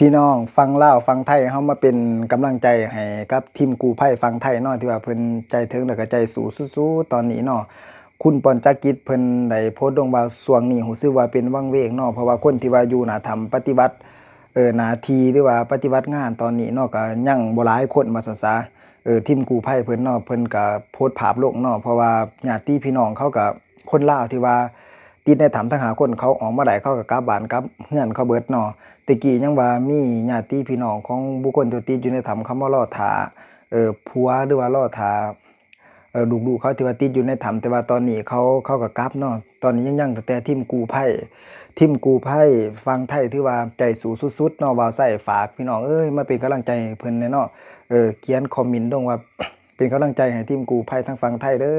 ພີ່ນ້ອງຝັ່ງລາວຝັ່ງໄທ ເຮົາມາເປັນກຳລັງໃຈໃຫ້ກັບທີມກູ້ໄພຝັ່ງໄທເນາະ ທີ່ວ່າເພິ່ນໃຈເຖິງ ແລ້ວກໍໃຈສູ້ສຸດໆຕອນນີ້ເນາະ. ຄຸນ ປອນ ຈັກກິດ ເພິ່ນໄດ້ໂພສລົງວ່າ ຊ່ວງນີ້ຮູ້ສຶກວ່າເປັນວັງເວງເນາະ ເພາະວ່າຄົນທີ່ວ່າຢູ່ໜ້າຖ້ຳປະຕິບັດ ເອີ ໜ້າທີ່ ຫຼືວ່າປະຕິບັດງານຕອນນີ້ເນາະ ກໍຍັງບໍ່ຫຼາຍຄົນວ່າຊັ້ນຊະ. ເອີ ທີມກູ້ໄພເພິ່ນເນາະ ເພິ່ນກໍໂພສພາບລົງເນາະ ເພາະວ່າຍາດຕິພີ່ນ້ອງເຂົາກໍ ຄົນລາວທີ່ວ່າຕິດໃນຖ້ຳທັງຫ້າຄົນ ເຂົາອອກມາໄດ້ ເຂົາກໍກັບບ້ານກັບເຮືອນເຂົາເບິດເນາະ. ແຕ່ກີ້ຍັງວ່າມີຍາດຕິພີ່ນ້ອງຂອງບຸກຄົນທີ່ວ່າຕິດຢູ່ໃນຖ້ຳ ເຂົາມາລໍຖ້າ ເອີ ຜົວ ຫຼືວ່າລໍຖ້າ ເອີ ລູກໆເຂົາທີ່ວ່າຕິດຢູ່ໃນຖ້ຳ ແຕ່ວ່າຕອນນີ້ເຂົາ ເຂົາກໍກັບເນາະ ຕອນນີ້ຍັງ ຍັງແຕ່ທີມກູ້ໄພ ທີມກູ້ໄພຝັ່ງໄທ ຖືວ່າໃຈສູ້ສຸດໆເນາະ. ບ່າວໄຊຝາກພີ່ນ້ອງເອີຍ ມາເປັນກຳລັງໃຈໃຫ້ເພິ່ນແດ່ເນາະ. ເອີ ຂຽນຄອມເມັນລົງວ່າ ເປັນກຳລັງໃຈໃຫ້ທີມກູ້ໄພທາງຝັ່ງໄທເດີ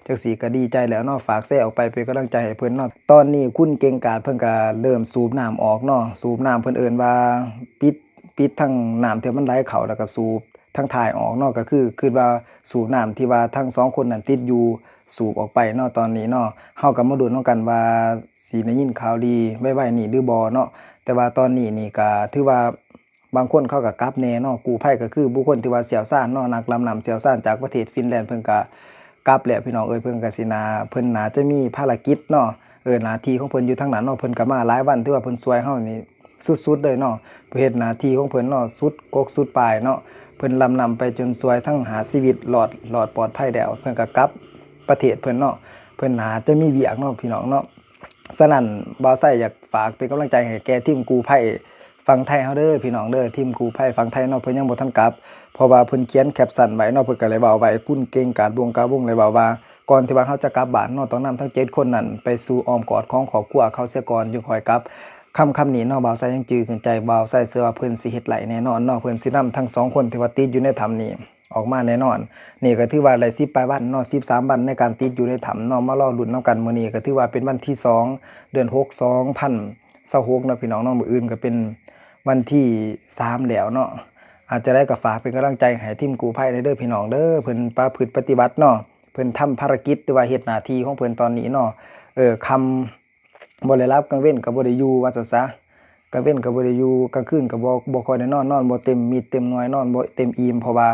ຈັ່ງຊີ້ກໍດີໃຈແລ້ວເນາະ. ຝາກແຊອອກໄປເປັນກຳລັງໃຈໃຫ້ເພິ່ນເນາະ. ຕອນນີ້ຄຸນເກັ່ງກາດເພິ່ນກໍເລີ່ມສູບນ້ຳອອກເນາະ ສູບນ້ຳ ເພິ່ນເອີ້ນວ່າປິດ ປິດທາງນ້ຳທີ່ມັນໄຫຼເຂົ້າ ແລ້ວກໍສູບທາງທ້າຍອອກເນາະ ກໍຄືຄິດວ່າສູບນ້ຳທີ່ວ່າທັງສອງຄົນນັ້ນຕິດຢູ່ສູບອອກໄປເນາະ. ຕອນນີ້ເນາະ ເຮົາກໍມາລຸ້ນນຳກັນວ່າຊິໄດ້ຍິນຂ່າວດີໄວໆນີ້ຫຼືບໍ່ເນາະ. ແຕ່ວ່າຕອນນີ້ນີ້ກໍຖືວ່າ ບາງຄົນເຂົາກໍກັບແດ່ເນາະ. ກູ້ໄພກໍຄືບຸກຄົນທີ່ວ່າຊ່ຽວຊານເນາະ ນັກດຳນ້ຳຊ່ຽວຊານຈາກປະເທດຟິນແລນ ເພິ່ນກໍກັບແລ້ວພີ່ນ້ອງເອີຍ. ເພິ່ນກໍຊິໜ້າ ເພິ່ນໜ້າຈະມີພາລະກິດເນາະ ເອີ ໜ້າທີ່ຂອງເພິ່ນຢູ່ທາງນັ້ນເນາະ. ເພິ່ນກໍມາຫຼາຍວັນ ຖືວ່າເພິ່ນຊ່ວຍເຮົານີ້ສຸດໆເລີຍເນາະ ເຮັດໜ້າທີ່ຂອງເພິ່ນເນາະ ສຸດກົກສຸດປາຍເນາະ. ເພິ່ນດຳນ້ຳໄປຈົນຊ່ວຍທັງຫ້າຊີວິດລອດ ລອດປອດໄພແລ້ວ ເພິ່ນກໍກັບປະເທດເພິ່ນເນາະ. ເພິ່ນໜ້າຈະມີວຽກເນາະ ພີ່ນ້ອງເນາະ. ສະນັ້ນ ບ່າວໄຊຢາກຝາກເປັນກຳລັງໃຈໃຫ້ແກ່ທີມກູ້ໄພຝັ່ງໄທເຮົາເດີພີ່ນ້ອງເດີ. ທີມກູ້ໄພຝັ່ງໄທເນາະ ເພິ່ນຍັງບໍ່ທັນກັບ ເພາະວ່າເພິ່ນຂຽນແຄບຊັນໄວ້ເນາະ ເພິ່ນກໍໄດ້ເວົ້າໄວ້ ຄຸນເກັ່ງກາດວົງ ກາວົງ ໄດ້ເວົ້າວ່າ ກ່ອນທີ່ວ່າເຮົາຈະກັບບ້ານເນາະ ຕ້ອງນຳທັງເຈັດຄົນນັ້ນໄປສູ່ອ້ອມກອດຂອງຄອບຄົວເຂົາເສຍກ່ອນ ຈຶ່ງຄ່ອຍກັບ. ຄຳ ຄຳນີ້ເນາະ ບ່າວໄຊຍັງຈື່ຂຶ້ນໃຈ. ບ່າວໄຊເຊື່ອວ່າເພິ່ນຊິເຮັດໄດ້ແນ່ນອນເນາະ ເພິ່ນຊິນຳທັງສອງຄົນທີ່ວ່າຕິດຢູ່ໃນຖ້ຳນີ້ ອອກມາແນ່ນອນ. ນີ້ກໍຖືວ່າໄດ້ສິບປາຍວັນເນາະ ສິບສາມວັນໃນການຕິດຢູ່ໃນຖ້ຳເນາະ ມາລໍລຸ້ນນຳກັນ. ມື້ນີ້ກໍຖືວ່າເປັນວັນທີສອງ ເດືອນຫົກ ສອງພັນຊາວຫົກເນາະ ພີ່ນ້ອງເນາະ. ມື້ອື່ນກໍເປັນວັນທີສາມແລ້ວເນາະ. ອາ ຈັ່ງໃດກໍຝາກເປັນກຳລັງໃຈໃຫ້ທີມກູ້ໄພແດ່ເດີພີ່ນ້ອງເດີ. ເພິ່ນປະພຶດປະຕິບັດເນາະ ເພິ່ນທຳພາລະກິດ ຫຼືວ່າເຮັດໜ້າທີ່ຂອງເພິ່ນຕອນນີ້ເນາະ. ເອີ ຄ່ຳ ບໍ່ໄດ້ຫຼັບ ກາງເວັນກໍບໍ່ໄດ້ຢູ່ວ່າຊັ້ນຊະ ກາງເວັນກໍບໍ່ໄດ້ຢູ່ ກາງຄືນກໍບໍ່ ບໍ່ຄ່ອຍໄດ້ນອນ ນອນບໍ່ເຕັມມິດເຕັມໜ່ວຍ ນອນບໍ່ເຕັມອີ່ມ ເພາະວ່າ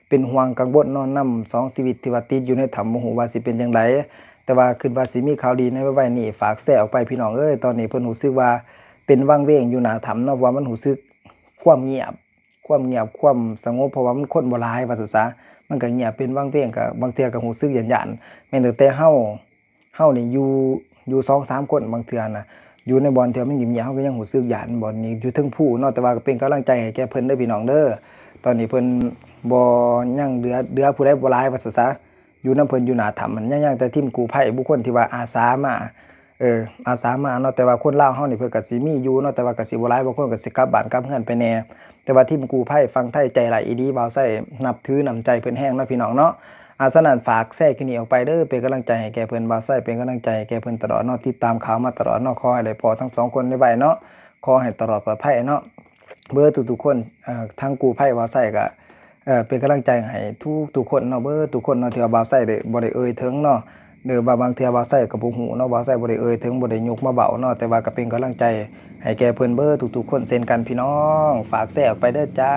ເປັນຫ່ວງກັງວົນເນາະ ນຳສອງຊີວິດທີ່ວ່າຕິດຢູ່ໃນຖ້ຳ ບໍ່ຮູ້ວ່າຊິເປັນຈັ່ງໃດ. ແຕ່ວ່າຄິດວ່າຊິມີຂ່າວດີໃນໄວໆນີ້ ຝາກແຊອອກໄປພີ່ນ້ອງເອີຍ. ຕອນນີ້ເພິ່ນຮູ້ສຶກວ່າເປັນວັງເວງຢູ່ໜ້າຖ້ຳເນາະ ເພາະວ່າມັນຮູ້ສຶກຄວາມງຽບ ຄວາມງຽບ ຄວາມສະຫງົບ ເພາະວ່າມັນຄົນບໍ່ຫຼາຍວ່າຊັ້ນຊະ ມັນກໍງຽບເປັນວັງເວງ ກໍບາງເທື່ອກໍຮູ້ສຶກຢ້ານໆ. ແມ່ນຕັ້ງແຕ່ເຮົາ ເຮົານີ້ຢູ່ ຢູ່ສອງສາມຄົນ ບາງເທື່ອນະ ຢູ່ໃນບ່ອນທີ່ວ່າມັນງຽບໆ ເຮົາກໍຍັງຮູ້ສຶກຢ້ານ. ບ່ອນນີ້ຢູ່ເທິງພູເນາະ ແຕ່ວ່າກໍເປັນກຳລັງໃຈໃຫ້ແກ່ເພິ່ນເດີພີ່ນ້ອງເດີ. ຕອນນີ້ເພິ່ນບໍ່ ຍັງເຫຼືອ ເຫຼືອຜູ້ໃດບໍ່ຫຼາຍວ່າຊັ້ນຊະ ຢູ່ນຳເພິ່ນຢູ່ໜ້າຖ້ຳ ມັນຍັງ ຍັງແຕ່ທີມກູ້ໄພ ບຸກຄົນທີ່ວ່າອາສາມາ ເອີ ອາສາມາເນາະ. ແຕ່ວ່າຄົນລາວເຮົານີ້ເພິ່ນກໍຊິມີຢູ່ເນາະ ແຕ່ວ່າກໍຊິບໍ່ຫຼາຍ ບາງຄົນກໍຊິກັບບ້ານກັບເຮືອນໄປແດ່. ແຕ່ວ່າທີມກູ້ໄພຝັ່ງໄທໃຈຮ້າຍອີ່ຫຼີ ບ່າວໄຊນັບຖືນ້ຳໃຈເພິ່ນແຮງເນາະ ພີ່ນ້ອງເນາະ. ອາ ສະນັ້ນຝາກແຊຄລິບນີ້ອອກໄປເດີ ເປັນກຳລັງໃຈໃຫ້ແກ່ເພິ່ນ ບ່າວໄຊເປັນກຳລັງໃຈໃຫ້ແກ່ເພິ່ນຕະຫຼອດເນາະ ຕິດຕາມຂ່າວມາຕະຫຼອດເນາະ. ຂໍໃຫ້ໄດ້ພໍ້ທັງສອງຄົນໄວໆເນາະ ຂໍໃຫ້ຕະຫຼອດປອດໄພເນາະ. ເບີດທຸກໆຄົນ ເອີ ທັງກູ້ໄພບ່າວໄຊກໍ ເອີ ເປັນກຳລັງໃຈໃຫ້ທຸກໆຄົນເນາະ ເບີດທຸກຄົນເນາະ ທີ່ວ່າບ່າວໄຊໄດ້ ບໍ່ໄດ້ເອີ່ຍເຖິງເນາະ ຫຼືວ່າບາງເທື່ອບ່າວໄຊກໍບໍ່ຮູ້ເນາະ ບ່າວໄຊບໍ່ໄດ້ເອີ່ຍເຖິງ ບໍ່ໄດ້ຍົກມາເວົ້າເນາະ ແຕ່ວ່າກໍເປັນກຳລັງໃຈໃຫ້ແກ່ເພິ່ນເບີດທຸກໆຄົນເຊັ່ນກັນ ພີ່ນ້ອງ. ຝາກແຊອອກໄປເດີຈ້າ.